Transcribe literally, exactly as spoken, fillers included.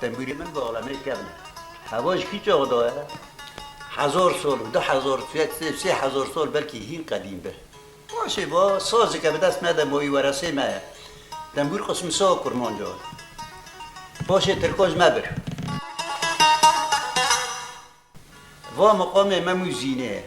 Tembûrê min bi alemê kevn e. Heva ji kî çax de ye? Hezar sal, du hezar, sê, sê hezar sal belkî hîn qedîm be. Başê va, sazeke bi dest me de mayî weresê me ye. Tembûr qismisa kurmanca. Paşê tirka ji me bir. Va miqamê Mem û Zînê ye.